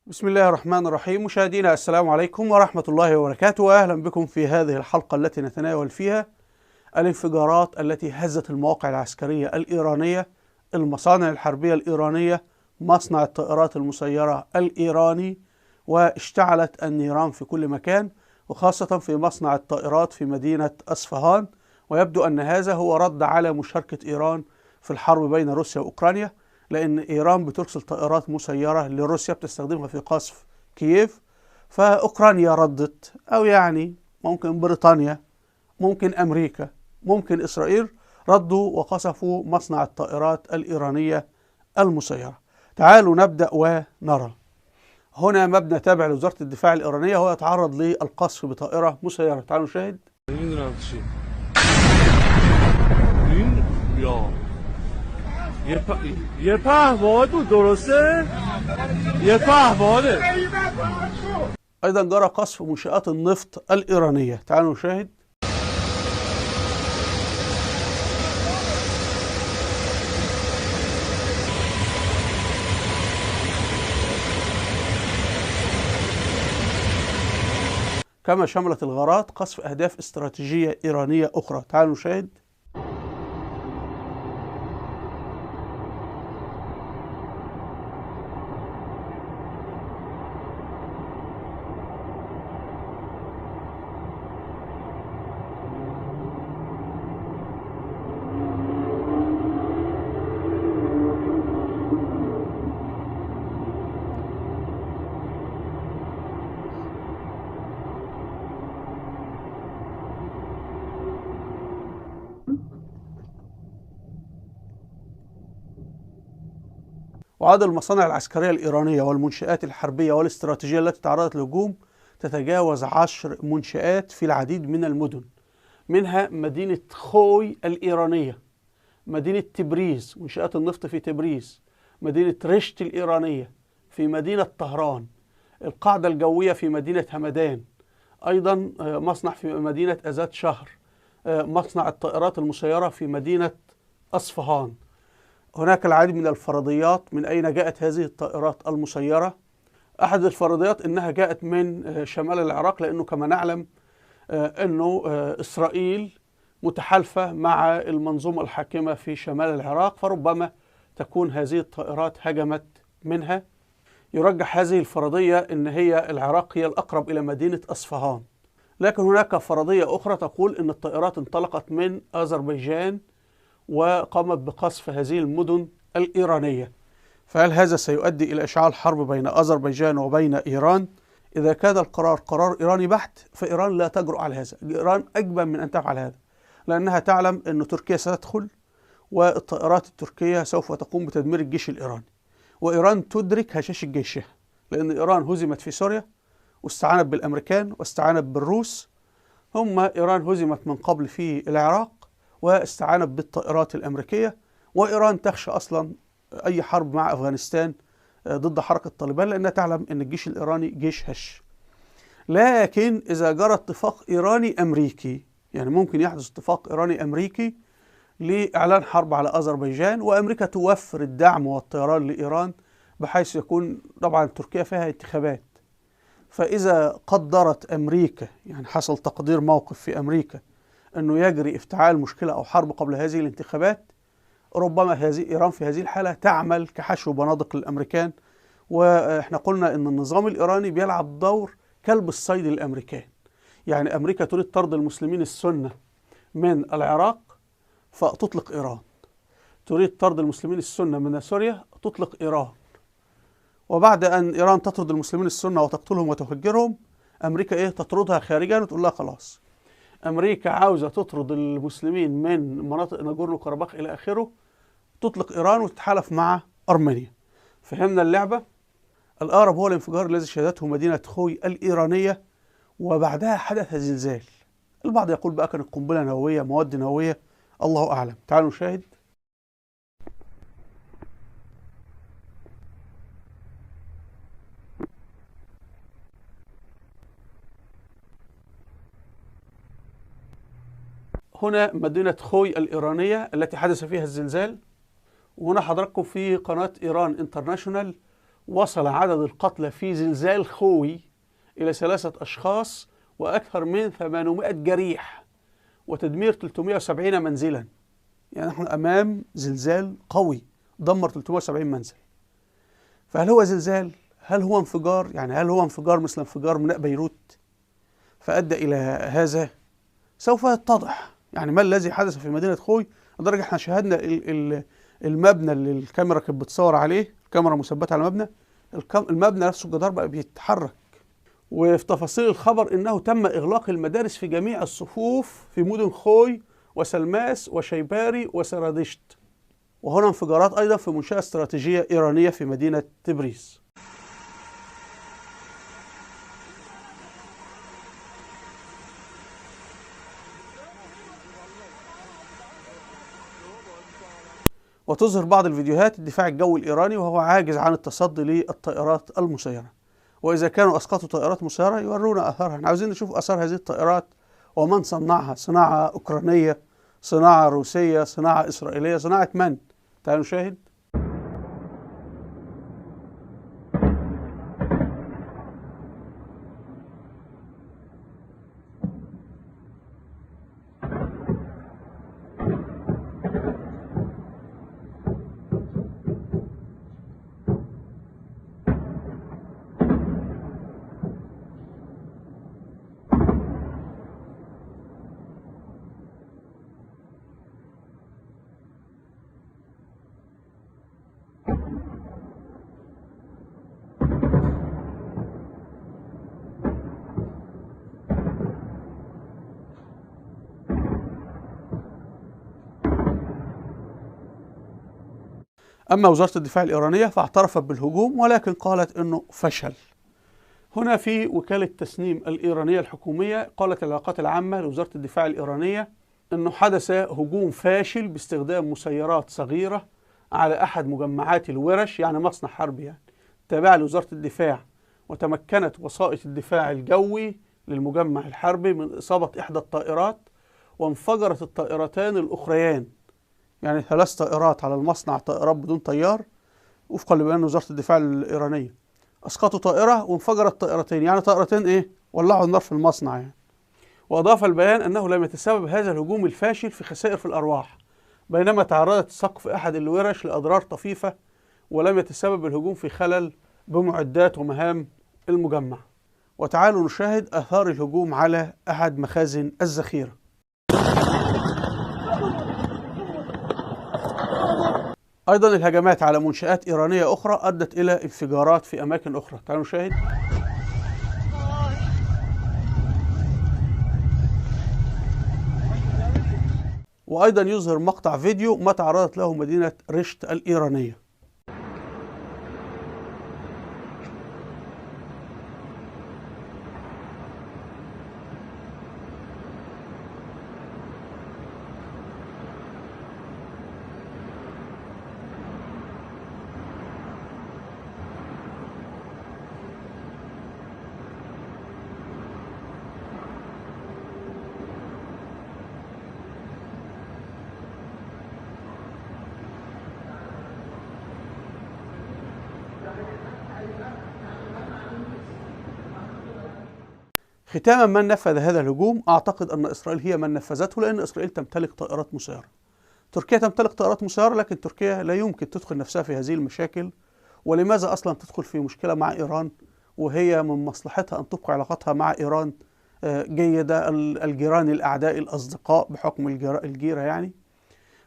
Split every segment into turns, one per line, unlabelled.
بسم الله الرحمن الرحيم. مشاهدينا السلام عليكم ورحمة الله وبركاته، وأهلا بكم في هذه الحلقة التي نتناول فيها الانفجارات التي هزت المواقع العسكرية الإيرانية، المصانع الحربية الإيرانية، مصنع الطائرات المسيرة الإيراني، واشتعلت النيران في كل مكان، وخاصة في مصنع الطائرات في مدينة أصفهان. ويبدو أن هذا هو رد على مشاركة إيران في الحرب بين روسيا وأوكرانيا، لأن إيران بترسل طائرات مسيرة لروسيا بتستخدمها في قصف كييف، فأوكرانيا ردت، أو يعني ممكن بريطانيا، ممكن أمريكا، ممكن إسرائيل ردوا وقصفوا مصنع الطائرات الإيرانية المسيرة. تعالوا نبدأ ونرى. هنا مبنى تابع لوزارة الدفاع الإيرانية هو يتعرض للقصف بطائرة مسيرة. تعالوا نشاهد.
یه پهپاد بود، درسته؟ یه پهپاده.
أيضا جرى قصف منشآت النفط الإيرانية. تعالوا نشاهد. كما شملت الغارات قصف أهداف استراتيجية إيرانية أخرى. تعالوا نشاهد. وعدد المصانع العسكرية الإيرانية والمنشآت الحربية والاستراتيجية التي تعرضت للهجوم تتجاوز 10 منشآت في العديد من المدن، منها مدينة خوي الإيرانية، مدينة تبريز، منشآت النفط في تبريز، مدينة رشت الإيرانية في مدينة طهران، القاعدة الجوية في مدينة همدان، أيضا مصنع في مدينة أزاد شهر، مصنع الطائرات المسيرة في مدينة أصفهان. هناك العديد من الفرضيات من أين جاءت هذه الطائرات المسيرة. أحد الفرضيات أنها جاءت من شمال العراق، لأنه كما نعلم أنه إسرائيل متحالفة مع المنظومة الحاكمة في شمال العراق، فربما تكون هذه الطائرات هجمت منها. يرجح هذه الفرضية أن هي العراق هي الأقرب إلى مدينة أصفهان. لكن هناك فرضية أخرى تقول أن الطائرات انطلقت من أذربيجان وقامت بقصف هذه المدن الإيرانية. فهل هذا سيؤدي إلى إشعال حرب بين أذربيجان وبين إيران؟ إذا كان القرار قرار إيراني بحت فإيران لا تجرؤ على هذا. إيران أجبن من أن تفعل هذا، لأنها تعلم أن تركيا ستدخل والطائرات التركية سوف تقوم بتدمير الجيش الإيراني، وإيران تدرك هشاشة جيشها، لأن إيران هزمت في سوريا واستعانت بالأمريكان واستعانت بالروس. هم إيران هزمت من قبل في العراق واستعانت بالطائرات الأمريكية، وإيران تخشى أصلا أي حرب مع أفغانستان ضد حركة طالبان، لأنها تعلم أن الجيش الإيراني جيش هش. لكن إذا جرى اتفاق إيراني أمريكي، يعني ممكن يحدث اتفاق إيراني أمريكي لإعلان حرب على أذربيجان، وأمريكا توفر الدعم والطيران لإيران، بحيث يكون طبعا تركيا فيها انتخابات. فإذا قدرت أمريكا، يعني حصل تقدير موقف في أمريكا أنه يجري افتعال مشكلة أو حرب قبل هذه الانتخابات، ربما هذه إيران في هذه الحالة تعمل كحشو بنادق للأمريكان. وإحنا قلنا أن النظام الإيراني بيلعب دور كلب الصيد للأمريكان، يعني أمريكا تريد طرد المسلمين السنة من العراق فتطلق إيران، تريد طرد المسلمين السنة من سوريا تطلق إيران، وبعد أن إيران تطرد المسلمين السنة وتقتلهم وتهجرهم، أمريكا إيه تطردها خارجا وتقول لها خلاص. أمريكا عاوزة تطرد المسلمين من مناطق ناجورنو كاراباخ إلى آخره، تطلق إيران وتتحالف مع أرمينيا. فهمنا اللعبة؟ الأقرب هو الانفجار الذي شهدته مدينة خوي الإيرانية، وبعدها حدث زلزال. البعض يقول بقى كانت قنبلة نووية، مواد نووية، الله أعلم. تعالوا نشاهد. هنا مدينة خوي الإيرانية التي حدث فيها الزلزال، وهنا حضراتكم في قناة إيران انترناشونال، وصل عدد القتلى في زلزال خوي إلى 3 أشخاص وأكثر من 800 جريح وتدمير 370 منزلا. يعني نحن أمام زلزال قوي دمر 370 منزل. فهل هو زلزال؟ هل هو انفجار؟ يعني هل هو انفجار مثل انفجار ميناء بيروت فأدى إلى هذا؟ سوف يتضح يعني ما الذي حدث في مدينة خوي، لدرجة احنا شاهدنا المبنى اللي الكاميرا كانت بتصور عليه، الكاميرا مثبتة على المبنى، المبنى نفسه الجدار بقى بيتحرك. وفي تفاصيل الخبر انه تم اغلاق المدارس في جميع الصفوف في مدن خوي وسلماس وشيباري وسرادشت. وهنا انفجارات ايضا في منشأة استراتيجية ايرانية في مدينة تبريز. وتظهر بعض الفيديوهات الدفاع الجوي الإيراني وهو عاجز عن التصدي للطائرات المسيرة، وإذا كانوا أسقطوا طائرات مسيرة يورونا أثرها. احنا عاوزين نشوف أثار هذه الطائرات ومن صنعها، صناعة أوكرانية، صناعة روسية، صناعة إسرائيلية، صناعة من؟ تعالوا نشاهد. أما وزارة الدفاع الإيرانية فاعترفت بالهجوم ولكن قالت أنه فشل. هنا في وكالة تسنيم الإيرانية الحكومية قالت العلاقات العامة لوزارة الدفاع الإيرانية أنه حدث هجوم فاشل باستخدام مسيرات صغيرة على أحد مجمعات الورش، يعني مصنع حربي يعني تابع لوزارة الدفاع، وتمكنت وسائط الدفاع الجوي للمجمع الحربي من إصابة إحدى الطائرات وانفجرت الطائرتان الأخريان، يعني 3 طائرات على المصنع، طائرات بدون طيار وفقا لبيان وزارة الدفاع الإيرانية. أسقطوا طائرة وانفجرت طائرتين، يعني طائرتين إيه؟ ولعوا النار في المصنع يعني. وأضاف البيان أنه لم يتسبب هذا الهجوم الفاشل في خسائر في الأرواح، بينما تعرضت سقف أحد الورش لأضرار طفيفة، ولم يتسبب الهجوم في خلل بمعدات ومهام المجمع. وتعالوا نشاهد آثار الهجوم على أحد مخازن الذخيرة. أيضا الهجمات على منشآت إيرانية أخرى أدت إلى انفجارات في أماكن أخرى. تعالوا نشاهد. وأيضا يظهر مقطع فيديو ما تعرضت له مدينة رشت الإيرانية. ختاما، من نفذ هذا الهجوم؟ أعتقد أن إسرائيل هي من نفذته، لأن إسرائيل تمتلك طائرات مسيرة. تركيا تمتلك طائرات مسيرة، لكن تركيا لا يمكن تدخل نفسها في هذه المشاكل. ولماذا أصلا تدخل في مشكلة مع إيران وهي من مصلحتها أن تبقى علاقتها مع إيران جيدة، الجيران الأعداء الأصدقاء بحكم الجيرة يعني.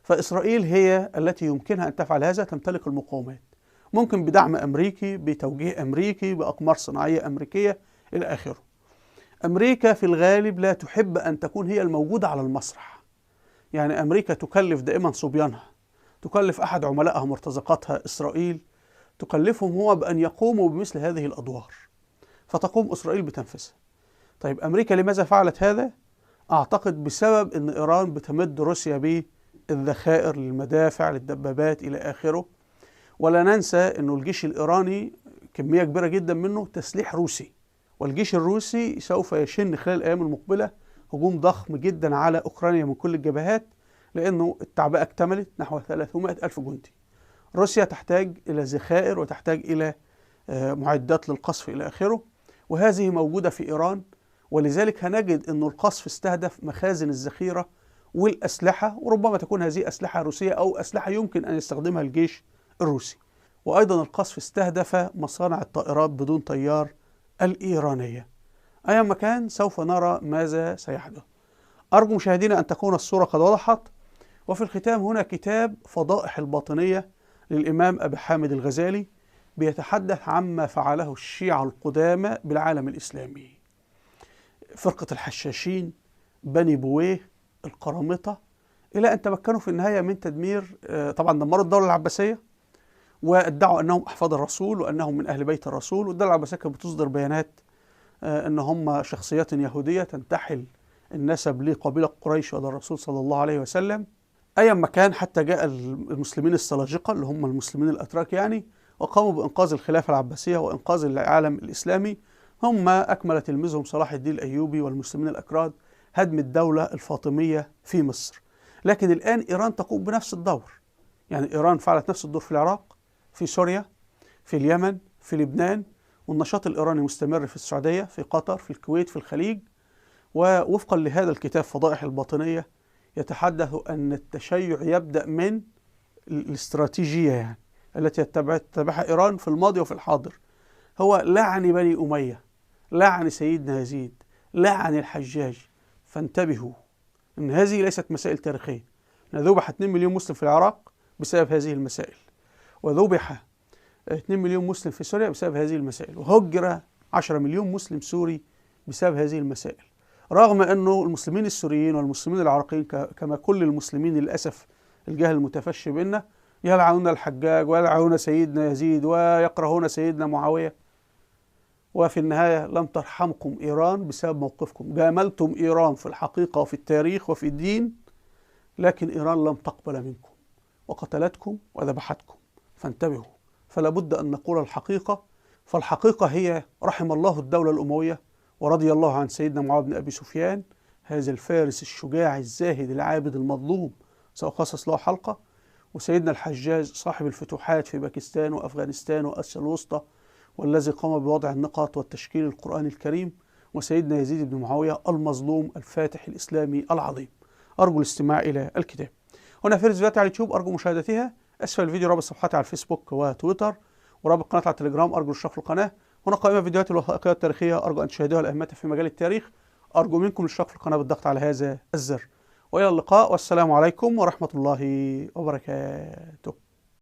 فإسرائيل هي التي يمكنها أن تفعل هذا، تمتلك المقومات، ممكن بدعم أمريكي، بتوجيه أمريكي، بأقمار صناعية أمريكية إلى آخره. أمريكا في الغالب لا تحب أن تكون هي الموجودة على المسرح، يعني أمريكا تكلف دائما صبيانها، تكلف أحد عملائها مرتزقاتها إسرائيل، تكلفهم هو بأن يقوموا بمثل هذه الأدوار، فتقوم إسرائيل بتنفيذها. طيب أمريكا لماذا فعلت هذا؟ أعتقد بسبب أن إيران بتمد روسيا بالذخائر للمدافع للدبابات إلى آخره. ولا ننسى أنه الجيش الإيراني كمية كبيرة جدا منه تسليح روسي، والجيش الروسي سوف يشن خلال الأيام المقبلة هجوم ضخم جدا على أوكرانيا من كل الجبهات، لأنه التعبئة اكتملت نحو 300 ألف جندي. روسيا تحتاج إلى ذخائر وتحتاج إلى معدات للقصف إلى آخره، وهذه موجودة في إيران. ولذلك هنجد أن القصف استهدف مخازن الذخيرة والأسلحة، وربما تكون هذه أسلحة روسية أو أسلحة يمكن أن يستخدمها الجيش الروسي. وأيضا القصف استهدف مصانع الطائرات بدون طيار الإيرانية. أيا ما كان سوف نرى ماذا سيحدث. أرجو مشاهدينا أن تكون الصورة قد وضحت. وفي الختام هنا كتاب فضائح الباطنية للإمام أبي حامد الغزالي، بيتحدث عما فعله الشيعة القدامى بالعالم الإسلامي، فرقة الحشاشين، بني بويه، القرامطة، إلى أن تمكنوا في النهاية من تدمير، طبعا دمروا الدولة العباسية وادعوا أنهم أحفاد الرسول وأنهم من أهل بيت الرسول. والدولة العباسية كانت بتصدر بيانات أن هم شخصيات يهودية تنتحل النسب لقبيلة قريش وللرسول صلى الله عليه وسلم. أيا ما كان، حتى جاء المسلمين السلاجقة اللي هم المسلمين الأتراك يعني، وقاموا بإنقاذ الخلافة العباسية وإنقاذ العالم الإسلامي. هم أكمل تلميذهم صلاح الدين الأيوبي والمسلمين الأكراد هدم الدولة الفاطمية في مصر. لكن الآن إيران تقوم بنفس الدور، يعني إيران فعلت نفس الدور في العراق، في سوريا، في اليمن، في لبنان، والنشاط الإيراني مستمر في السعودية، في قطر، في الكويت، في الخليج. ووفقا لهذا الكتاب فضائح الباطنية يتحدث أن التشيع يبدأ من الاستراتيجية يعني التي تتبعها إيران في الماضي وفي الحاضر، هو لعن بني أمية، لعن سيدنا يزيد، لعن الحجاج. فانتبهوا أن هذه ليست مسائل تاريخية. ذبح 2 مليون مسلم في العراق بسبب هذه المسائل، وذبح 2 مليون مسلم في سوريا بسبب هذه المسائل، وهجر 10 مليون مسلم سوري بسبب هذه المسائل، رغم أنه المسلمين السوريين والمسلمين العراقيين كما كل المسلمين للأسف الجهل المتفشي بيننا يلعنون الحجاج ويلعنون سيدنا يزيد ويكرهون سيدنا معاوية. وفي النهاية لم ترحمكم إيران بسبب موقفكم. جاملتم إيران في الحقيقة وفي التاريخ وفي الدين، لكن إيران لم تقبل منكم وقتلتكم وذبحتكم. فانتبهوا، فلا بد أن نقول الحقيقة. فالحقيقة هي رحم الله الدولة الأموية ورضي الله عن سيدنا معاوية بن أبي سفيان، هذا الفارس الشجاع الزاهد العابد المظلوم، سأخصص له حلقة، وسيدنا الحجاج صاحب الفتوحات في باكستان وأفغانستان وآسيا الوسطى، والذي قام بوضع النقاط والتشكيل القرآن الكريم، وسيدنا يزيد بن معاوية المظلوم الفاتح الإسلامي العظيم. أرجو الاستماع إلى الكتاب. هنا فهرس فيديوهات على اليوتيوب أرجو مشاهدتها. أسفل الفيديو رابط صفحاتي على الفيسبوك وتويتر، ورابط قناة على التليجرام، أرجو الاشتراك في القناة. هنا قائمة فيديوهات الوثائقية التاريخية أرجو أن تشاهدوها لأهميتها في مجال التاريخ. أرجو منكم الاشتراك في القناة بالضغط على هذا الزر. وإلى اللقاء، والسلام عليكم ورحمة الله وبركاته.